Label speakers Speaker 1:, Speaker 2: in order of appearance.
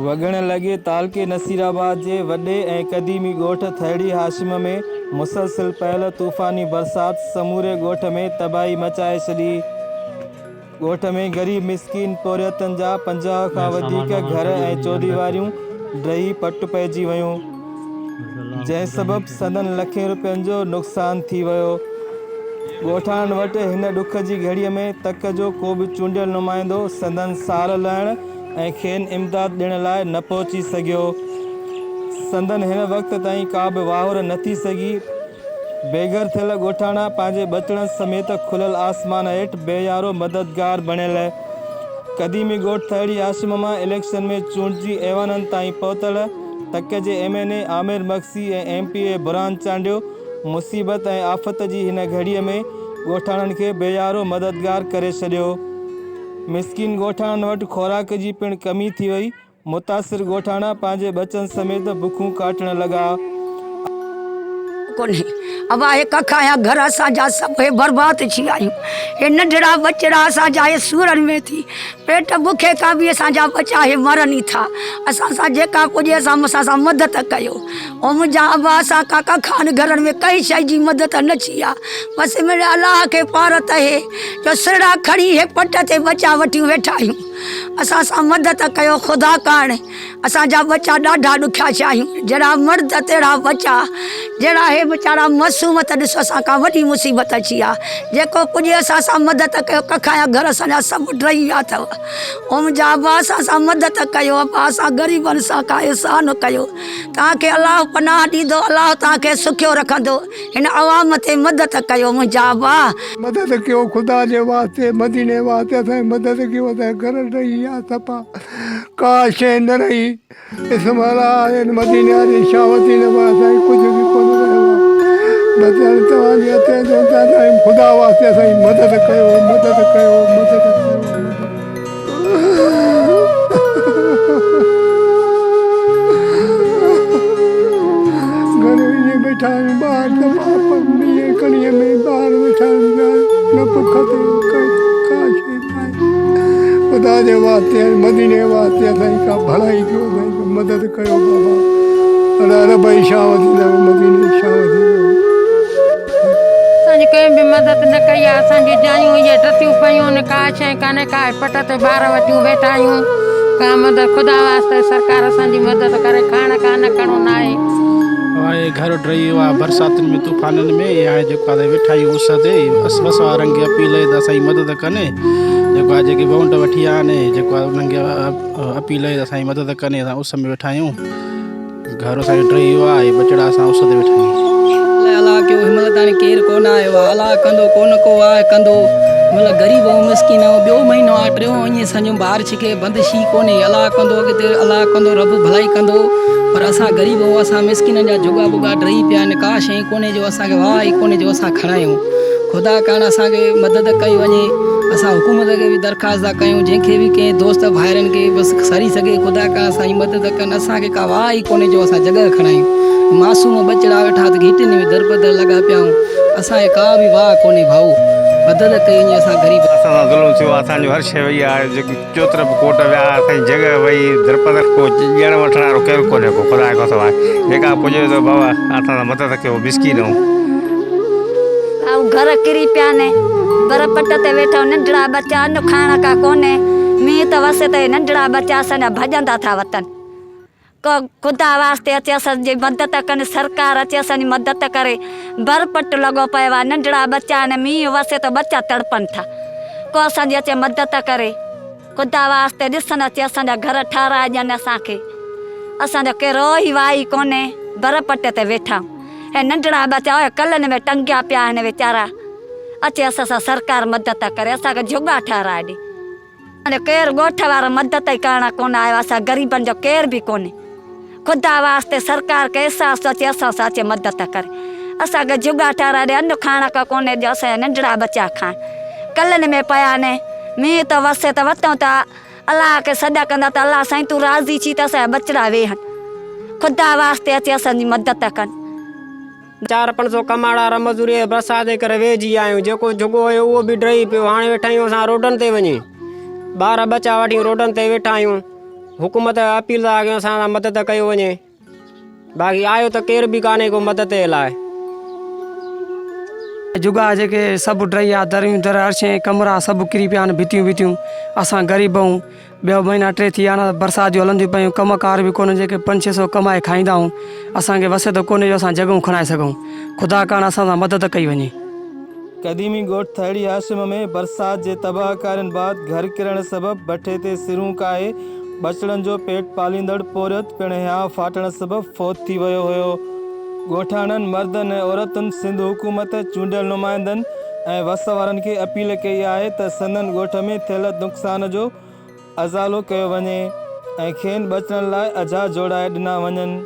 Speaker 1: وڳڻ لڳي تعلقي نصيرآباد جي وڏي ۽ قديمي ڳوٺ ٿهڙي هاشم ۾ مسلسل پيل طوفاني برسات سموري ڳوٺ ۾ تباهي مچائي ڇڏي. ڳوٺ ۾ غريب مسڪين پورهيتن جا 50 کان وڌيڪ گهر ۽ چوديواريون ڊهي پٽ پئجي ويون، جنهن سبب سندن لکين روپين جو نقصان ٿي ويو. ڳوٺاڻن وٽ هن ڏک جي گهڙيء ۾ تڪ جو ڪو به چونڊيل نمائندو سندن سار لهڻ ۽ کين امداد ڏيڻ لاء نه پهچي سگهيو. سندن هن وقت تائين ڪا به واهر نه ٿي سگهي. بيگهر ٿيل ڳوٺاڻا پنهنجي ٻچڙن سميت کليل آسمان هيٺ بي يارو مددگار بڻيل. قديمي ڳوٺ ٿهڙي هاشم مان اليڪشن ۾ چونڊجي ايوانن تائين پهتل تڪ جي M N A Amir Magsi ۽ M P A Burhan Chandio مصيبت ۽ آفت جي هن گهڙيء ۾ ڳوٺاڻن کي بي يارو مددگار ڪري ڇڏيو. مسڪين ڳوٺاڻن وٽ خوراڪ جي پڻ ڪمي ٿي وئي، متاثر ڳوٺاڻا پنهنجي ٻچن سميت بکون ڪاٽڻ لڳا.
Speaker 2: ڪونهي ابا هي ڪک آيا گهر اسان جا سڀ هي برباد ٿي ويا آهيون هي ننڍڙا ٻچڙا اسان جا هي سورن ۾ ٿي پيٽ بکي کان به اسان جا ٻچا هي مرن ئي ٿا اسان سان جيڪا پڄي اسان اسان سان مدد ڪيو او منهنجا ابا اسان ڪا ڪکان گهرن ۾ ڪنهن شيء جي مدد نه ٿي آ بس منهنجي الله کي پارت اهي جو سرڙا کڻي هي پٽ تي ٻچا وٺيون ويٺا آهيون اسان سان مدد ڪيو خدا ڪاڻ اسان جا ٻچا ڏاڍا ڏکيا ٿيا آهيون جهڙا مرد تهڙا ٻچا جهڙا هي ويچارا معصوم ته ڏس اسان کان وڏي مصيبت اچي آ جيڪو پڄي اسان سان مدد ڪيو ڪکان جا گهر اسان جا سڀ ڊهي ويا اٿو او منهنجا ابا اسان سان مدد ڪيو ابا اسان غريبن سان ڪا احسان ڪيو توهان کي الله پناهه ڏيندو الله توهان کي سکيو رکندو هن عوام تي مدد ڪيو منهنجا ابا.
Speaker 3: مدد ڪيو خدا جي واسطي مديني واسطي اسان جي مدد ڪيو اسان جا گهر ڊهي ويا صفا ڪا شيء نه رهي اسم الله آهن مديني واري شاهه ٿي نه پر اسان کي ڪجهه به ڪونه رهيو آهي بس هاڻي توهان جي هٿ ۾ اسان جي خدا واسطي اسان جي مدد ڪيو مدد ڪيو مدد ڪيو گهر ائين ويٺا آهيون ٻار ته مينهن ڪڻيء ۾ ٻار ويٺا آهن نه بک تي ڪا شيء ناهي خدا جي واسطي ۽ مديني جي واسطي اسان جي ڪا ڀلائي ڪيو اسان جي مدد ڪيو بابا ادا رب جي شان ٿيندو مديني جي شان ٿيندو.
Speaker 4: اسان جي ڪنهن به مدد نه ڪئي آهي اسان جون جايون اهي ٽٽيون پيون آهن ڪا شيء ڪانهي ڪا پٽ تي ٻار وٺيون ويٺا آهيون ڪا مدد خدا واسطي سرڪار اسان جي مدد ڪري کائڻ کان نه کڻو ناهي.
Speaker 5: هاڻي گهر ڊهي ويو آهي برساتن ۾ طوفانن ۾ هاڻي جيڪو آهي ويٺا آهيون اس تي اس وس وارن کي اپيل آهي ته اسان جي مدد ڪن جيڪو آهي جيڪي وونٽ وٺي ويا آهن جيڪو آهي انهن کي اپيل آهي ته اسان جي مدد ڪن اسان اس ۾ ويٺا آهيون گهر اسان جو ڊهي ويو آهي ٻچڙا اسان اس تي ويٺا آهيون.
Speaker 6: الائي الله ڪيو هن مهل تاڻي ڪير ڪونه آيو آ الله ڪندو ڪونه ڪو آ ڪندو هن مهل غريب ۽ مسڪين آهيون ٻيو مهينو آ ٽيون ائين اسان جو بار ڇڪي بند شي ڪونهي الله ڪندو اڳتي الله ڪندو رب ڀلائي ڪندو پر اسان غريب آهيون اسان مسڪينن جا جهڳا ٻڳا ڊهي پيا آهن ڪا شيء ڪونهي جو اسان کي واهه ئي ڪونهي جو اسان کڻايون خدا ڪاڻ اسان کي مدد ڪئي وڃي اسان حڪومت کي به درخواست ٿا ڪيون جنهن کي به ڪنهن دوست ڀائرن کي بس سري سگهي خدا ڪاڻ اسان جي مدد ڪن اسان کي ڪا واهه ئي ڪونهي جو اسان جڳهه کڻايون معصوم ٻچڙا ويٺا ته گهٽين ۾ دربدر لڳا پيا آهيون اسان کي ڪا به واهه ڪونهي ڀائو مدد ڪئي وڃي اسان غريب
Speaker 7: اسان سان ظلم ٿيو آهي اسان جو هر شيء وئي آهي جيڪي چوطرف ڪوٽ ويا اسان جي جڳهه وئي درپدر ڪو ڏيڻ وٺڻ وارو ڪير ڪونهي ڪو خدا کان سواء جيڪا پڄي ٿو بابا اسان سان مدد ڪيو مسڪين آهيون.
Speaker 8: آئون گهر ڪري پيا ني بر پٽ تي ويٺا ننڍڙا ٻچا ان کائڻ کا ڪونهي مينهن ته وسي ته ننڍڙا ٻچا اسان جا ڀڄندا ٿا وتن. ڪو خدا واسطي اچي اسان جي مدد ڪن سرڪار اچي اسان جي مدد ڪري بر پٽ لڳو پيو آ ننڍڙا ٻچا آهن مينهن وسي ته ٻچا تڙپن ٿا ڪو اسان جي اچي مدد ڪري خدا واسطي ڏسن اچي اسان جا گهر ٺهرائي ڏين اسان کي اسان جو ڪي روهي وائي ڪونهي بر پٽ تي ويٺا آهيون هي ننڍڙا ٻچا اهي ڪلن ۾ ٽنگيا پيا آهن ويچارا اچي اسان سان سرڪار مدد ڪري اسان کي جهڳا ٺهرائي ڏي. هاڻي ڪير ڳوٺ وارو مدد ئي ڪرڻ ڪونه آيو اسان غريبن جو ڪير به ڪونهي خدا واسطي سرڪار کي احساس ٿو اچي اسان سان اچي مدد ڪري اسان کي جهڳا ٺهرائي ڏي ان کائڻ کان ڪونهي جو اسان جا ننڍڙا ٻچا کائن ڪلن ۾ پيا آهن مينهن ٿو وسي ته وتون ٿا الله کي سڏ ڪندا ته الله سائين تون راضي ٿي ته اسان جا ٻچڙا ويهن خدا واسطي اچي اسان جي مدد ڪن.
Speaker 9: چار پنج سو ڪمائڻ وارا مزوري ۽ برسات جي ڪري ويهجي ويا آهيون جيڪو جهڳو هيو اهو به ڊهي پيو هاڻي ويٺا آهيون اسان روڊن تي وڃي ٻار ٻچا وٺي روڊن تي ويٺا آهيون حڪومت کي اپيل ٿا ڪيون اسان سان مدد ڪيو وڃي باقي آيو ته ڪير به ڪانهي ڪو مدد جي لاء.
Speaker 10: جڳا جيڪي سڀ ڊهي ويا دريون در هر شيء ڪمرا سڀ ڪري پيا آهن ڀتيون ڀتيون اسان غريب آهيون ٻه مهينا ٽي ٿي ويا آهن برسات جون هلنديون پيون ڪم ڪار به ڪونهي جيڪي پنج ڇهه سو ڪمائي کائيندا آهيون اسان کي وس ته ڪونهي جو اسان جڳهون کڻائي سگهون خدا ڪاڻ اسان سان مدد ڪئي وڃي.
Speaker 1: قديمي ڳوٺ ٿهڙي هاشم ۾ برسات جي تباهڪارين بعد گهر ڪرڻ سبب بٺي تي سرون ڪاهي ٻچڙن جو پيٽ پاليندڙ پورهيت پڻ هيانء ڦاٽڻ سبب فوت ٿي ويو هيو. ڳوٺاڻن مردن ۽ عورتن سنڌ حڪومت، چونڊيل نمائندن ۽ وس وارن کي اپيل ڪئي آهي ته سندن ڳوٺ ۾ ٿيل نقصان جو ازالو ڪيو وڃي ۽ کين ٻچڙن لاء اجها جوڙائي ڏنا وڃن.